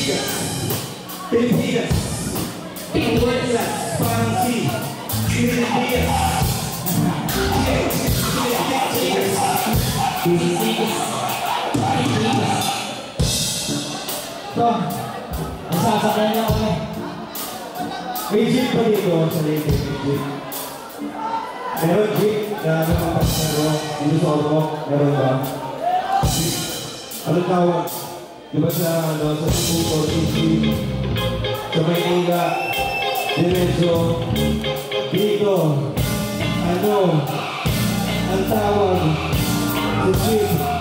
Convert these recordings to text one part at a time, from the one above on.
Pilipinas. Pilipinas. Ang word parang si Pilipinas. Pilipinas. Pilipinas. Ito, ang sasakyan niya kami. May jeep pa dito sa Leyte, may jeep. Meron jeep na ano pang pasahero dito sa Ormoc, meron ba? Jeep. Anong tawag? Di ba sa, ano, sa Cebu, 14 jeep? Sa Maynila, diretso, dito, ano, ang tawag sa jeep?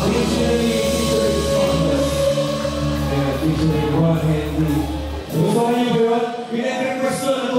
Dictionary Featuring Contest. Ayan, featuring Juan Henry. Gusto niyo ba yun? Pinag-request ko na.